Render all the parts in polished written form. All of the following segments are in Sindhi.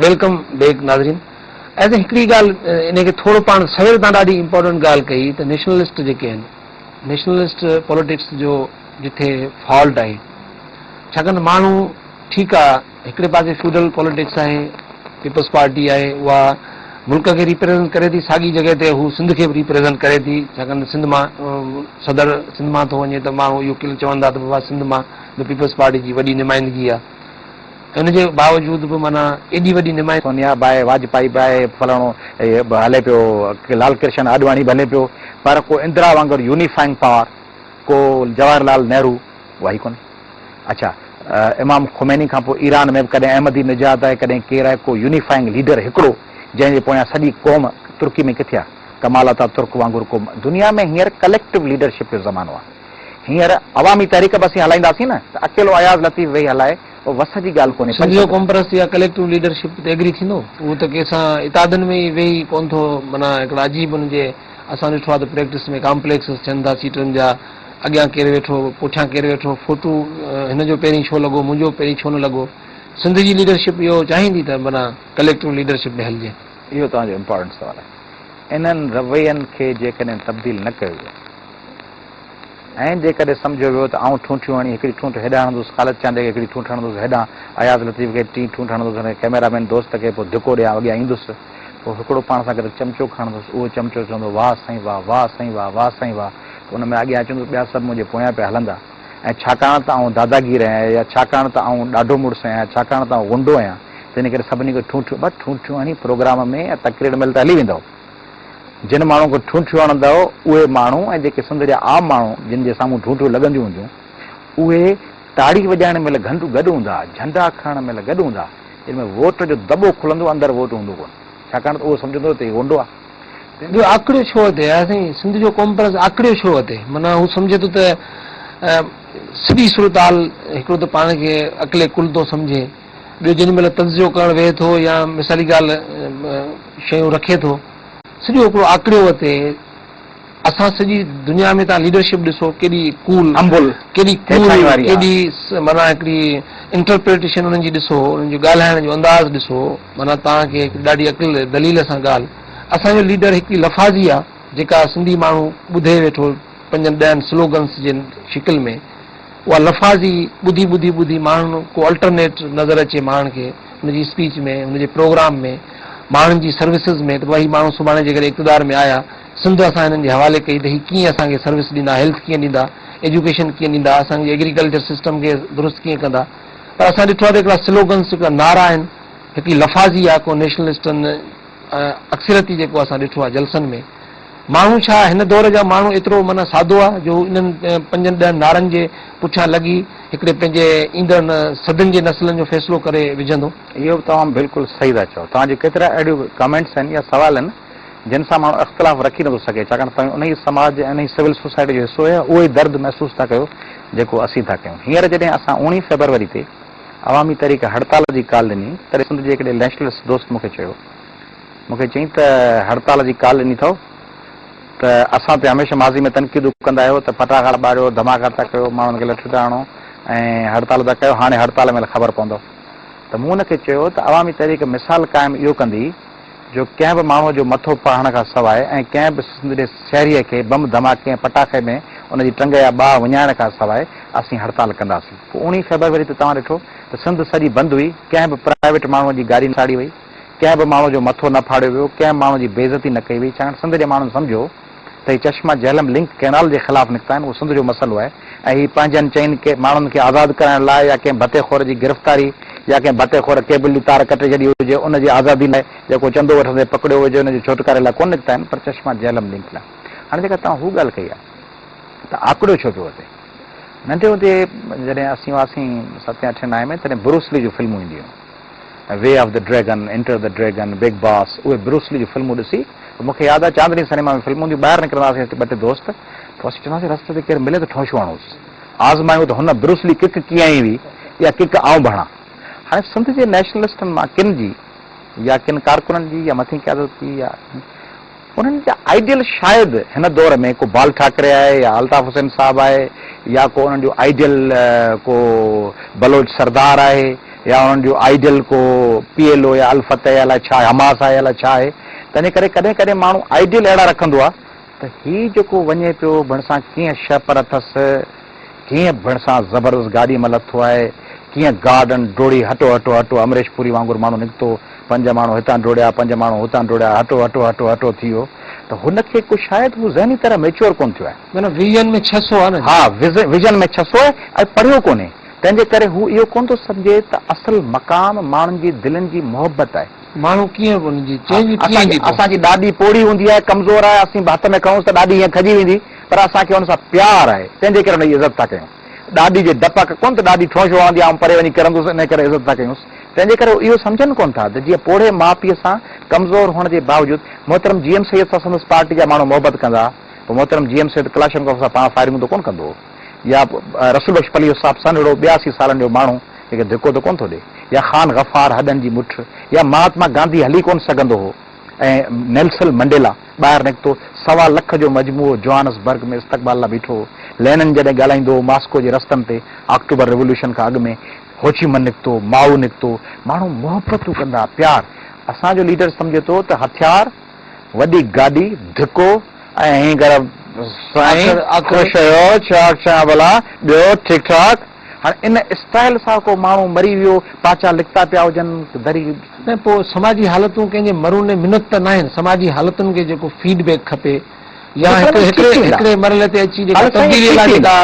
Welcome back ناظرين. ايز هڪڙي ڳالهه انهي کي ٿورو پاڻ سوير تان ڏاڍي امپورٽنٽ ڳالهه ڪئي ته نيشنلسٽ جيڪي آهن نيشنلسٽ پوليٽڪس جو جٿي فالٽ آهي ڇاڪاڻ ته ماڻهو ٺيڪ آ هڪڙي پاسي فيوڊل پوليٽڪس آهي پيپلز پارٽي آهي اها ملڪ کي ريپريزنٽ ڪري ٿي ساڳي جڳهه تي هو سنڌ کي به ريپريزنٽ ڪري ٿي ڇاڪاڻ ته سنڌ مان صدر سنڌ مان ٿو وڃي ته ماڻهو اهو ڪل چوندا ته بابا سنڌ مان به پيپلز پارٽي جي وڏي نمائندگي آ ان جي باوجود به معنيٰ ايڏي وڏي نمائندگي. سونيا به آهي، واجپائي به آهي، فلاڻو به هلي پيو، لال ڪرشن آڏواڻي به هلي پيو، پر ڪو اندرا وانگر يونيفائنگ پاور، ڪو جواهر لال نهرو، اها ئي ڪونهي. اڇا امام خميني کان پوء ايران ۾ به ڪڏهن احمدي نجاد آهي، ڪڏهن ڪير آهي، ڪو يونيفائنگ ليڊر هڪڙو جنهن جي پويان سڄي قوم، ترڪي ۾ ڪٿي آهي ڪمال اتا ترڪ وانگر ڪو، دنيا ۾ هينئر ڪليڪٽو ليڊرشپ جو زمانو آهي. هينئر عوامي تحريڪ به اسين هلائينداسين نه ته اڪيلو اياز لطيف ويهي هلائي اهو وس جي ڳالهه ڪونهي. سنڌ جو قومپرست يا ڪليڪٽو ليڊرشپ تي ايگري ٿيندو؟ اهو ته ڪنهن سان اتحادن ۾ ئي ويهي ڪونه ٿو معنيٰ هڪڙا عجيب ان جي اسان ڏٺو آهي ته پريڪٽس ۾ ڪامپليڪسز ٿين ٿا سيٽن جا اڳيان ڪير ويٺو پٺيان ڪير ويٺو فوٽو هن جو پهرين ڇو لڳو منهنجو پهرين ڇو نه لڳو سنڌ جي ليڊرشپ اهو چاهيندي ته معنيٰ ڪليڪٽو ليڊرشپ ۾ هلجي. اهو توهان جو امپارٽنٽ سوال آهي. انهن روين کي جيڪڏهن تبديل نه ڪيو ويو. ۽ جيڪڏهن سمجهيو ويو ته آئون ٺونٺيون هڻي هڪڙي ٺونٺ هيڏانهن هڻندس، خالد چانڊيي کي هڪڙي ٺونٺ هڻندس هيڏانهن، اياز لطيف کي ٽين ٺونٺ هڻندس، هن ڪئميرا مين دوست کي پوء ڌڪو ڏيان اڳيان ايندس، پوء هڪڙو پاڻ سان گڏ چمچو کڻندس، اهو چمچو چوندو واهه سائين واهه، واهه سائين واهه، واهه سائين واهه، ته ان ۾ اڳيان اچندس ٻيا سڀ منهنجي پويان پيا هلندا ۽ ڇاڪاڻ ته آئون داداگير آهيان يا ڇاڪاڻ ته آئون ڏاڍو مڙس آهيان يا ڇاڪاڻ ته آئون غنڊو آهيان تنهن ڪري سڀني کي ٺونٺيون ٻه ٺونٺيون هڻي پروگرام ۾ يا تقرير مهل ته هلي ويندؤ. جن ماڻهن کي ٺونٺيون هڻندؤ، اهي ماڻهو ۽ جيڪي سنڌ جا عام ماڻهو جن جي سامهون ٺونٺيون لڳنديون هونديون، اهي تاڙي وڄائڻ مهل گهنڊ گڏ هوندا، جهنڊا کڻڻ مهل گڏ هوندا، جن ۾ ووٽ جو دٻو کلندو، اندر ووٽ هوندو ڪونه، ڇاڪاڻ ته اهو سمجهندو ته هي غنڊو آهي. ٻيو آڪڙيو ڇو اٿئي؟ يا سائين سنڌ جو قومپرست آڪڙيو ڇو اٿئي؟ معنيٰ هو سمجهي ٿو ته سڄي صورتحال هڪڙو ته پاڻ کي عقل ڪل ٿو سمجهي، ٻيو جيڏي مهل تجزيو ڪرڻ ويهي ٿو يا مثالي ڳالهه شيون رکي ٿو سڄو هڪڙو آڪڙيو وتي اسان سڄي دنيا ۾ تان ليڊرشپ ڏسو ڪيڏي ڪول Humble ڪيڏي ڪول هيٺاهين واري آ. ڪيڏي معنيٰ هڪڙي انٽرپريٽيشن انهن جي ڏسو انهن جو ڳالهائڻ جو انداز ڏسو معنيٰ توهان کي هڪ ڏاڍي عقل دليل سان ڳالهه اسان جو ليڊر هڪڙي لفاظي آ جيڪا سنڌي ماڻهو ٻڌي ويٺو پنجن ڏهن سلوگنس جي شڪل ۾ اها لفاظي ٻڌي ٻڌي ٻڌي ماڻهن ڪو الٽرنيٽ نظر اچي ماڻهن کي ان جي اسپيچ ۾ ان جي پروگرام ۾ ماڻهن جي سروسز ۾ ته ڀائي هي ماڻهو سڀاڻي جيڪڏهن اقتدار ۾ آيا سنڌ اسان هنن جي حوالي ڪئي ته هي ڪيئن اسان کي سروس ڏيندا هيلٿ ڪيئن ڏيندا ايجوڪيشن ڪيئن ڏيندا اسان جي ايگريڪلچر سسٽم کي درست ڪيئن ڪندا پر اسان ڏٺو آهي ته هڪڙا سلوگنس هڪڙا نعرا آهن هڪڙي لفاظي آهي ڪو نيشنلسٽن اڪثريتي جيڪو اسان ڏٺو آهي جلسن ۾ ماڻهو ڇا هن دور جا ماڻهو ايترو معنيٰ سادو آهي جو انهن پنجن ڏهن نعرن جي پٺيان لڳي هڪڙي پنهنجي ايندڙ صدين جي نسلن جو فيصلو ڪري وجهندو. اهو به توهان بلڪل صحيح ٿا چئو. توهان جي ڪيترا اهڙيون ڪمينٽس آهن يا سوال آهن جن سان ماڻهو اختلاف رکي نٿو سگهي ڇاڪاڻ ته توهين انهي سماج ۽ انهي سول سوسائٽي جو حصو آهيو اهو ئي درد محسوس ٿا ڪيو جيڪو اسين ٿا ڪيون. هينئر جڏهن اسان اوڻيهه فيبروري تي عوامي تحريڪ هڙتال جي ڪال ڏني تڏهن سنڌ جي هڪڙي نيشنلسٽ دوست مون کي چيو مون کي چيائين ته هڙتال جي ڪال ڏني اٿئو ته اسان تي هميشه ماضي ۾ تنقيدون ڪندا آهيو ته ڦٽاڪا ٿا ٻاريو، ڌماڪا ٿا ڪيو، ماڻهن کي لٺيون ٿا هڻو ۽ هڙتال ٿا ڪيو، هاڻي هڙتال مهل خبر پوندو. ته مون ان کي چيو ته عوامي تحريڪ مثال قائم اهو ڪندي جو ڪنهن به ماڻهوء جو مٿو ڦاڙڻ کان سواء ۽ ڪنهن به سنڌ جي شهريء کي بم ڌماڪي ۽ پٽاخي ۾ ان جي ٽنگ يا ٻانهن وڃائڻ کان سواء اسين هڙتال ڪنداسين. پوء اوڻيهه فيبروري تي توهان ڏٺو ته سنڌ سڄي بند هئي، ڪنهن به پرائيويٽ ماڻهوء جي گاڏي نه ساڙي وئي. ڪنهن به ماڻهوء جو مٿو نه ڦاڙيو ويو، ڪنهن به ماڻهوء جي بيعزتي نه ڪئي وئي، ڇاڪاڻ سنڌ جي ماڻهن سمجهيو ته هي چشما جهلم لنڪ ڪئنال جي خلاف نڪتا آهن، اهو سنڌ جو مسئلو آهي ۽ هي پنهنجن چئن ماڻهن کي آزاد ڪرائڻ لاء يا ڪنهن ڀتي خور جي گرفتاري يا ڪنهن ڀتي خور ڪيبل جي تار ڪٽي ڇڏي هجي ان جي آزادي لاء يا ڪو چندو وٺندي پڪڙيو هجي ان جي ڇوٽڪاري لاء ڪونه نڪتا آهن پر چشما جهلم لنڪ لاء. هاڻي جيڪا توهان هو ڳالهه ڪئي آهي ته آڪڙيو ڇو پيو وتي؟ ننڍي هوندي جڏهن اسين هئاسين ستين اٺين نائين ۾ تڏهن بروسلي جون فلمون اينديون هيون. Way of the dragon, enter the dragon, big boss اهي بروسلي جون فلمون ڏسي مون کي ياد آهي چاندني سئنيما ۾ فلم هوندي هئي ٻاهر نڪرندا هئاسين ٻه ٽي دوست پوء اسين چوندا هئاسين رستي تي ڪير ملي ته ٺونشو هڻوس آزمايون ته هن بروسلي ڪڪ ڪيئن هنئي هئي اها ڪڪ آئون به هڻان. هاڻي سنڌ جي نيشنلسٽن مان ڪن جي يا ڪن ڪارڪنن جي يا مٿين قيادت جي يا انهن جا آئيڊيل شايد هن دور ۾ ڪو بال ٺاڪري آهي يا الطاف حسين صاحب آهي يا ڪو انهن جو آئيڊيل ڪو بلوچ سردار آهي يا انهن جو آئيڊيل ڪو پي ايل او يا الفتح يا الائي ڇا آهي، حماس آهي الائي ڇا آهي، تنهنجي ڪري ڪڏهن ڪڏهن ماڻهو آئيڊيل اهڙا رکندو آهي ته هي جيڪو وڃي پيو ڀڻسان ڪيئن شهپر اٿس، ڪيئن ڀڻسان زبردست گاڏيء مان لٿو آهي، ڪيئن گارڊن ڊوڙي هٽو هٽو هٽو امريش پوري وانگر ماڻهو نڪتو، پنج ماڻهو هتان ڊوڙيا، پنج ماڻهو هتان ڊوڙيا، هٽو هٽو هٽو هٽو ٿي ويو ته هن کي ڪو شايد هو ذهني طرح ميچوئر ڪونه ٿيو آهي. معنيٰ ويزن ۾ 600 آهي نه. ها ويزن ۾ 600 آهي ۽ پڙهيو ڪونهي. تنهن جي ڪري هو اهو ڪونه ٿو سمجهي ته اصل مقام ماڻهن جي دلين جي محبت آهي. ماڻهو ڪيئن ان جي چينج ڪيئن ايندي پوء؟ اسان جي ڏاڏي پوڙهي هوندي آهي، ڪمزور آهي، اسين به هٿ ۾ کڻونس ته ڏاڏي هيئن کڄي ويندي، پر اسان کي ان سان پيار آهي، تنهن جي ڪري ان جي عزت ٿا ڪيون. ڏاڏي جي ڊپ ڪونه ته ڏاڏي ٺونشو هڻندي، آئون پري وڃي ڪرندس، انهيء ڪري عزت ٿا ڪيونس. تنهن جي ڪري هو اهو سمجهن ڪونه ٿا ته جيئن پوڙهي ماء پيء سان ڪمزور هئڻ جي باوجود محترم جي ايم سيد سان سندس پارٽي جا ماڻهو محبت ڪندا، پوء محترم جي ايم سيد ڪلاشنڪوف سان پاڻ فائرنگون ته ڪونه ڪندو هو. يا رسول بخش پليجو صاحب سنهڙو 82 سالن جو ماڻهو جيڪي ڌڪو ته ڪونه ٿو ڏي يا خان غفار هڏن جي مٺ يا مهاتما گانڌي هلي ڪونه سگهندو هو ۽ نيلسل منڊيلا ٻاهر نڪتو سوا لک جو مجموعو جوهانس برگ ۾ استقبال لا بيٺو هو لينن جڏهن ڳالهائيندو هو ماسڪو جي رستن تي آڪٽوبر ريوليوشن کان اڳ ۾ هوچي من نڪتو مائو نڪتو ماڻهو محبتون ڪندا پيار اسان جو ليڊر سمجهي ٿو ته هٿيار وڏي گاڏي، ڌڪو ۽ هين ڪر سائين خوش آهيو ڇا ڇا ڀلا ٻيو ٺيڪ ٺاڪ. هاڻي ان اسٽائيل سان ڪو ماڻهو مري ويو پاچا لڪتا پيا هجن دري. نه پوء سماجي حالتون ڪنهن جي مرون منت ته ناهن سماجي حالتن کي جيڪو فيڊ بيڪ کپي يا هڪڙي هڪڙي مرحلي تي اچي جيڪا تبديلي لاء جيڪا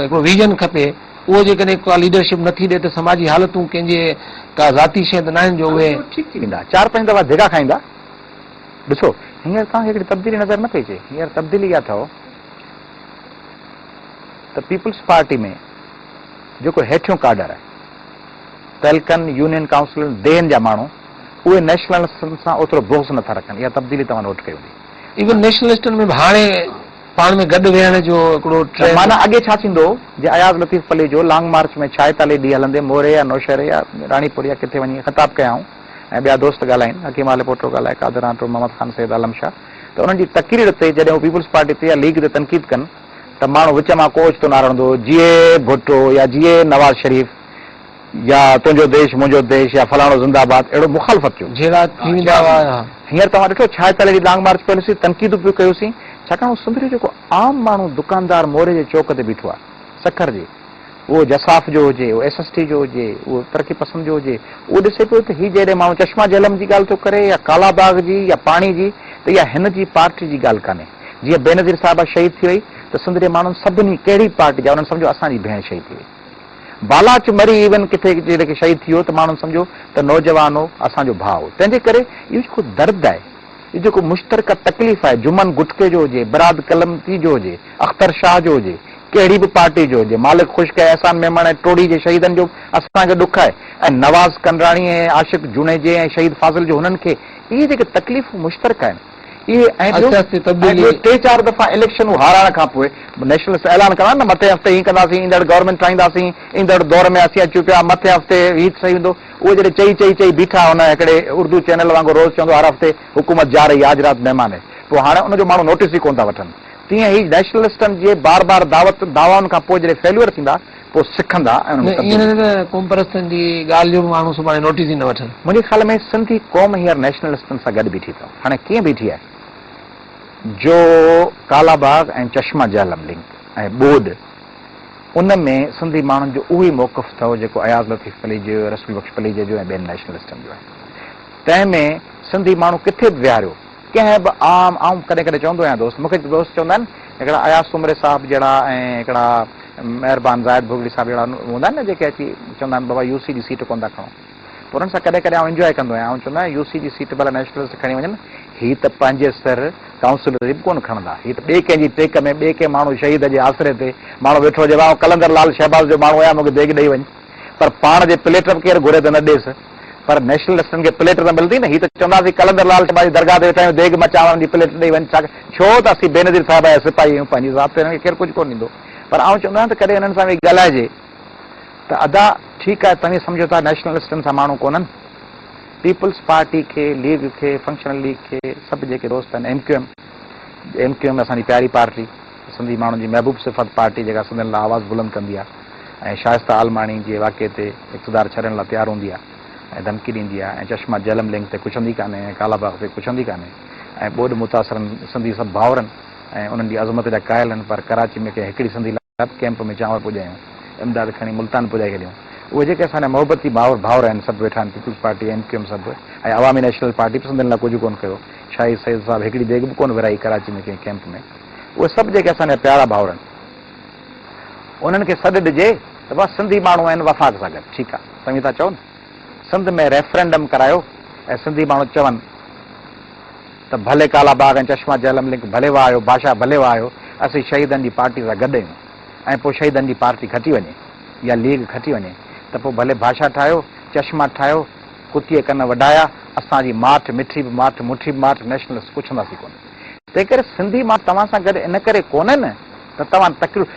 هڪڙو ويزن کپي اهو جيڪڏهن ڪا ليڊرشپ نٿي ڏي ته سماجي حالتون ڪنهن جي ڪا ذاتي شيء ته ناهن جو اهي. ٺيڪ ٿي ويندا چار پنج دفعا ڌڪا کائيندا. ڏسو هينئر توهان کي هڪڙي تبديلي نظر نه پئي اچي. هينئر تبديلي اها اٿئو ته پيپلز پارٽي ۾ جيڪو هيٺيون ڪاڊر آهي، تعلقن، يونين ڪائونسلن، ديهن جا ماڻهو، اهي نيشنلسٽن سان اوترو بغض نه ٿا رکن. اها تبديلي توهان نوٽ ڪئي هوندي. ايون نيشنلسٽن ۾ به هاڻي پاڻ ۾ گڏ ويهڻ جو هڪڙو ٽرينڊ. معنيٰ اڳي ڇا ٿيندو هو، جي اياز لطيف پليجو لانگ مارچ ۾ ڇائيتاليهه ڏينهن هلندي موري يا نوشهري يا راڻيپور يا ڪٿي وڃي خطاب ڪيائون، ۽ ٻيا دوست ڳالهائين، حڪيم عالي پوٽو ڳالهائي، قادر آنٽو، محمد خان سيد عالم شاهه ته انهن جي تقرير تي جڏهن هو پيپلز پارٽي تي يا ليگ تي تنقيد ڪن ته ماڻهو وچ مان ڪو اوچتو نعرو هڻندو هو جيئي ڀٽو يا جيئي نواز شريف يا تنهنجو ديش منهنجو ديش يا فلاڻو زنده آباد اهڙو مخالفت جو جهيڙا ٿي ويندا هئا. هينئر توهان ڏٺو ڇائيتاليهه ڏينهن لانگ مارچ پيو هليوسين تنقيدون پيون ڪيوسين ڇاڪاڻ هو سنڌ جو جيڪو عام ماڻهو دڪاندار موري جي چوڪ تي بيٺو آهي سکر جي اهو جساف جو هجي، اهو ايس ايس ٽي جو هجي، اهو ترقي پسند جو هجي، اهو ڏسي پيو ته هي جيڏي ماڻهو چشما جهلم جي ڳالهه ٿو ڪري يا ڪالا باغ جي يا پاڻي جي ته اها هن جي پارٽي جي ڳالهه ڪانهي. جيئن بينظير صاحبه شهيد ٿي وئي ته سنڌ جي ماڻهن سڀني ڪهڙي به پارٽي جا انهن سمجهيو اسان جي ڀيڻ شهيد ٿي وئي. بالاچ مري ايون ڪٿي جيڏي شهيد ٿي ويو ته ماڻهن سمجهيو ته نوجوان هو اسان جو ڀاء هو. تنهن جي ڪري اهو جيڪو درد آهي. هي جيڪو مشترڪه تڪليف آهي، جمن گٽڪي جو هجي، براد ڪلمتي جو هجي، اختر شاهه جو هجي، ڪهڙي به پارٽي جو هجي، مالڪ خشڪ ۽ احسان ميمڻ ۽ ٽوڙهي جي شهيدن جو اسان کي ڏک آهي ۽ نواز ڪنراڻي ۽ عاشق جوڻيجي ۽ شهيد فاضل جو هنن کي اهي جيڪي تڪليفون مشترڪه آهن اهي ۽ ٻيو آهستي آهستي ۽ تبديلي ٻيو ٽي چار دفعا اليڪشنون هارائڻ کان پوء نيشنلسٽ اعلان ڪندا آهن نه مٿين هفتي هي ڪنداسين ايندڙ گورنمينٽ ٺاهينداسين ايندڙ دور ۾ اسين اچون پيا مٿين هفتي هي صحيح هوندو اهي جڏهن چئي چئي چئي بيٺا هن هڪڙي اردو چينل وانگر روز چوندو هر هفتي حڪومت جا رهي آج رات مهمان هي پوء هاڻي ان جو ماڻهو نوٽيس ئي ڪونه ٿا وٺن تيئن هي نيشنلسٽن جي بار بار دعوت دعوائن کان پوء جڏهن فيليور ٿيندا پوء سکندا ۽ انهن ۾ نه ائين تبديلي نه ته قومپرستن جي ڳالهه جو به ماڻهو سڀاڻي نوٽيس ئي نه وٺن. منهنجي خيال ۾ سنڌي قوم هينئر نيشنلسٽن سان گڏ بيٺي اٿو. هاڻي ڪيئن بيٺي آهي جو ڪالا باغ ۽ چشما جهلم لنڪ ۽ ٻوڏ ان ۾ سنڌي ماڻهن جو اهو ئي موقف اٿو جيڪو اياز لطيف پليجي جو، رسول بخش پليجي جو ۽ ٻين نيشنلسٽن جو آهي. تنهن ۾ سنڌي ماڻهو ڪٿي به ويهاريو، ڪنهن به عام، آئون ڪڏهن ڪڏهن چوندو آهيان دوست، مون کي دوست چوندا آهن هڪڙا اياز سومري صاحب جهڙا ۽ هڪڙا مهربان زاهد ڀوڳڙي صاحب جهڙا هوندا آهن نه جيڪي اچي چوندا آهن بابا يو سي جي سيٽ ڪونه ٿا کڻو. پوء انهن سان ڪڏهن ڪڏهن آئون انجواء ڪندو آهيان. آئون چوندو آهيان يو سي جي سيٽ ڀلا نيشنلسٽ کڻي وڃن، هي ته پنهنجي سر ڪائونسلري به ڪونه کڻندا. هي ته ٻئي ڪنهن جي ٽيڪ ۾، ٻئي ڪنهن ماڻهو شهيد جي آسري تي ماڻهو ويٺو هجي، آئون قلندر لال شهباز جو ماڻهو آهيان، مون کي ديڳ ڏئي وڃ. پر پاڻ جي پليٽ به ڪير گهري ته نه ڏيس. پر نيشنلسٽن کي پليٽ ته ملندي نه. هي ته چونداسين قلندر لال شهباز جي درگاهه تي ويٺا آهيون، ديڳ مان چانورن جي پليٽ ڏئي وڃ. ڇو ته اسين بينظير صاحبه جا سپاهي آهيون، پنهنجي ذات تي هنن کي ڪير ڪجهه ڪونه ڏيندو. پر آئون چوندو آهيان ته ڪڏهن هنن سان ويهي ڳالهائجي. ته ادا ٺيڪ آهي توهين سمجهو ٿا نيشنلسٽن سان ماڻهو ڪونهن، پيپلز پارٽي کي، ليگ کي، فنڪشنل ليگ کي، سڀ جيڪي دوست آهن، M Q M, M Q M اسان جي پياري پارٽي، سنڌي ماڻهن جي محبوب صفت پارٽي جيڪا سنڌين لاء آواز بلند ڪندي آهي. ۽ شائسته عالماڻي جي واقعي تي اقتدار ڇڏڻ لاء تيار هوندي آهي ۽ ڌمڪي ڏيندي آهي ۽ چشما جهلم لنڪ تي ڪڇندي ڪانهي ۽ ڪالا باغ تي ڪڇندي ڪانهي ۽ ٻوڏ متاثرن سنڌي سڀ ڀائرن ۽ انهن جي عظمت جا قائل آهن پر ڪراچي ۾ ڪنهن هڪڙي سنڌي لاء به ڪئمپ ۾ چانور پڄايون امداد کڻي ملتان پڄائي ڇڏيون اهي جيڪي اسان جا محبتي ڀائر ڀائر آهن سڀ ويٺا آهن peoples party M Q M سڀ ۽ عوامي نيشنل پارٽي به سنڌين لاء ڪجهه ڪونه ڪيو شاهي سيد صاحب هڪڙي ديڳ به ڪونه ورهائي ڪراچي ۾ ڪنهن ڪئمپ ۾ اهي سڀ جيڪي اسان جا پيارا ڀائر آهن. انهن کي سڏ ڏجي ته بس سنڌي ماڻهو آهن وفاق سان گڏ ٺيڪ آ توهين ٿا چئو نه سنڌ ۾ ريفرنڊم ڪرايو ۽ سنڌي ماڻهو چون ته ڀلي ڪالا باغ ۽ چشما جهلم لنڪ ڀلي واهيو بادشاهه ڀلي واهيو اسين شهيدن جي پارٽي سان گڏ آهيون ۽ پوء شهيدن جي پارٽي کٽي وڃي يا ليگ کٽي وڃي ته پوء ڀلي ڀاشا ٺاهيو چشما ٺاهيو ڪتيء ڪن وڍايا اسان جي ماٺ مٺي به ماٺ مٺي به ماٺ نيشنلسٽ پڇنداسين ڪونه تنهنڪري سنڌي ماڻهو توهان سان گڏ ان ڪري ڪونهن ته توهان تقرير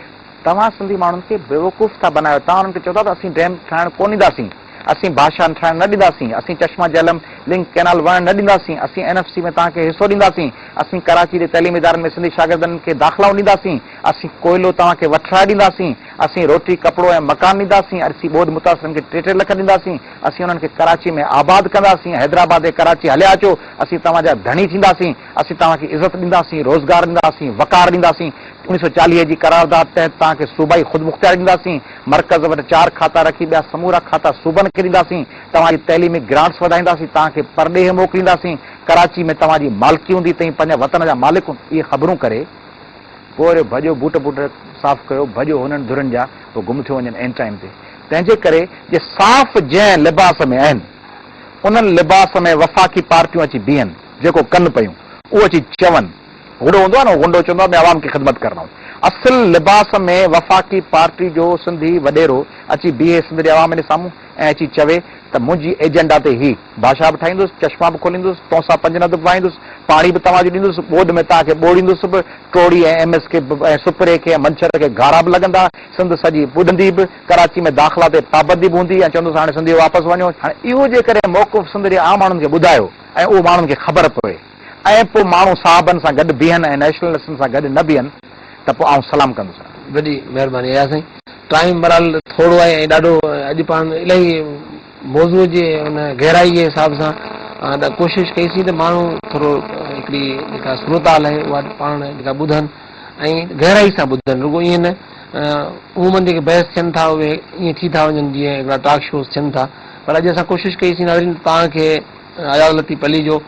توهان سنڌي ماڻهن کي بيوقوف ٿا بنايو توهان انهن کي چئو ٿا ته اسين ڊيم ٺاهڻ ڪونه ڏينداسين اسين ڀاشا ٺاهڻ نه ڏينداسين اسين چشما جهلم لنڪ ڪئنال وهڻ نه ڏينداسين اسين اين ايف سي ۾ توهان کي حصو ڏينداسين اسين ڪراچي جي تعليمي ادارن ۾ سنڌي شاگردن کي داخلائون ڏينداسين اسين ڪوئلو توهان کي وٺرائي ڏينداسين اسين روٽي ڪپڙو ۽ مڪان ڏينداسين اسين ٻوڏ متاثرن کي ٽي ٽي لک ڏينداسين اسين انهن کي ڪراچي ۾ آباد ڪنداسين حيدرآباد ۽ ڪراچي هليا اچو اسين توهان جا ڌڻي ٿينداسين اسين توهان کي عزت ڏينداسين، روزگار ڏينداسين، وقار ڏينداسين، 1940 جي قرارداد تحت توهان کي صوبائي خودمختياري ڏينداسين، مرڪز وٽ چار کاتا رکي ٻيا سمورا کاتا صوبن کي ڏينداسين، توهان جي تعليمي گرانٽس وڌائينداسين، توهان کي پرڏيهه موڪلينداسين، ڪراچي ۾ توهان جي مالڪي هوندي، توهين پنهنجا وطن جا مالڪ هوندو. اهي خبرون ڪري پوء وري ڀڄو بوٽ بوٽ صاف ڪيو، ڀڄو هنن ڌرين جا پوء گم ٿيو وڃن عين ٽائيم تي. تنهن جي ڪري جي صاف جنهن لباس ۾ آهن، انهن لباس ۾ وفاقي پارٽيون اچي بيهن. جيڪو ڪن پيون اهو اچي چون. غنڊو هوندو آهي نه اهو غنڊو چوندو آهي مين عوام ڪي خدمت ڪر رها هون. اصل لباس ۾ وفاقي پارٽي جو سنڌي وڏيرو اچي بيهي سنڌ جي عوام جي سامهون ۽ اچي چوي ته منهنجي ايجنڊا تي هي ڀاشا به ٺاهيندس، چشما به کوليندس، تونسا پنجند به وهائيندس، پاڻي به توهان جو ڏيندس، ٻوڏ ۾ توهان کي ٻوڙيندس به، ٽوڙي ۽ ايم ايس کي به ۽ سپري کي ۽ منڇر کي گهارا به لڳندا، سنڌ سڄي ٻڏندي به، ڪراچي ۾ داخلا تي پابندي به هوندي ۽ چوندس هاڻي سنڌيو واپس وڃو. هاڻي اهو جيڪڏهن موقف سنڌ جي عام ماڻهن کي ٻڌايو. ۽ اهو ماڻهن کي خبر پوي ۽ پوء ماڻهو صاحبن سان گڏ بيهن ۽ نيشنلسٽن سان گڏ نه بيهن ته پوء آئون سلام ڪندس. وڏي مهرباني اياز سائين ٽائيم بھرحال ٿورو آهي ۽ ڏاڍو اڄ پاڻ الاهي موضوع جي ان گهرائي جي حساب سان ڪوشش ڪئي سين ته ماڻهو ٿورو هڪڙي جيڪا صورتحال آهي اها پاڻ جيڪا ٻڌن ۽ گهرائي سان ٻڌن رڳو ائين نه عمومن جيڪي بحث ٿين ٿا اهي ائين ٿي ٿا وڃن جيئن هڪڙا ٽاڪ شوز ٿين ٿا پر اڄ اسان ڪوشش ڪئي سين ناظرين توهان کي اياز لطيف پليجو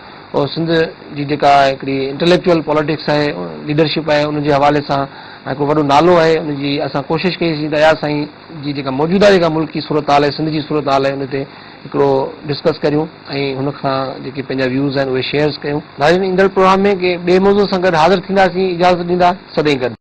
سنڌ جي جيڪا هڪڙي انٽليڪچوئل پاليٽڪس آهي ليڊرشپ آهي ان جي حوالي سان هڪڙو وڏو نالو آهي ان جي اسان ڪوشش ڪئي سين ته اياز سائين جي جيڪا موجوده جيڪا ملڪي صورتحال آهي سنڌ جي صورتحال آهي ان تي هڪڙو ڊسڪس ڪريون ۽ هن کان جيڪي پنهنجا ويوز آهن اهي شيئرز ڪيون. ناظرين ايندڙ پروگرام ۾ ڪنهن ٻئي موضوع سان گڏ حاضر ٿينداسين اجازت ڏيندا سدائين گڏ.